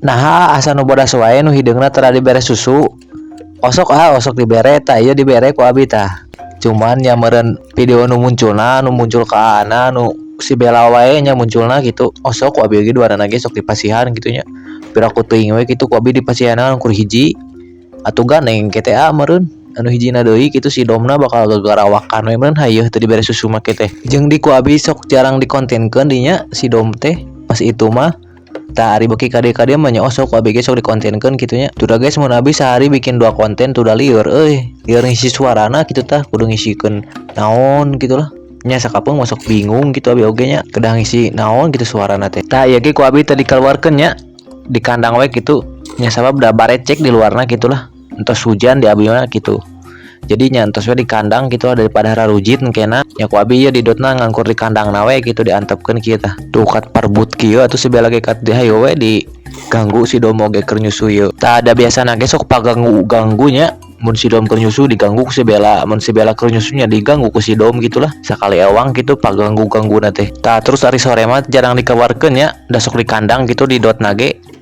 Nah, asa nu bodas wae nu hideungna tara dibere susu. Osok ah, osok dibere. Tah, ieu dibere ku abi tah. Cuman nya meureun video nu munculna, nu muncul ka ana nu si Bella wae nya munculna gitu. Osok ku abi ge duanana ge sok dipasihan gitu nya. Piraku teuing we kitu ku abi dipasihanna ukur hiji. Atuh gandeng GTA meureun anu hijina deui kitu, si Domna bakal gagarawakan we meureun hayoh teu dibere susu mah teh. Jeung di ku abi sok jarang dikontenkeun dinya si Dom teh pas itu mah. Tah, ari beuki ka dieu mah nya osok ku abi ge sok dikontenkeun kitu nya. Tuh guys, mun abi sehari bikin dua konten tuh udah lieur euy. Lieur ngisi suarana kitu tah, kudu ngisikeun naon gitu lah. Nya sakapeung masuk bingung gitu abi oge nya, kedah ngisi naon gitu suarana teh. Tah, ieu ge ku abi tadi dikeluarkeun nya di kandang we gitu nya, sabab da barecek di luarna gitulah. Entos hujan di abi mah gitu. Jadi nya entos we di kandang gitu lah, daripada rarujit kena nya ku abi ieu didotna ngangkur di kandang na we gitu, diantepkeun kieu tah. Tuh kat parbut kieu atuh si Bella ge kat di hayo we diganggu si Dom oge keur nyusu ieu. Tah, ada biasana ge sok paganggu ganggunya, mun si Dom keur nyusu diganggu ku si Bella, mun si Bella keur nyusunya diganggu ku si Dom gitulah. Sakali ewang gitu paganggu-gangguna teh. Tah, terus ari sore mah jarang dikeluarkeun nya, da sok di kandang gitu di dot nage.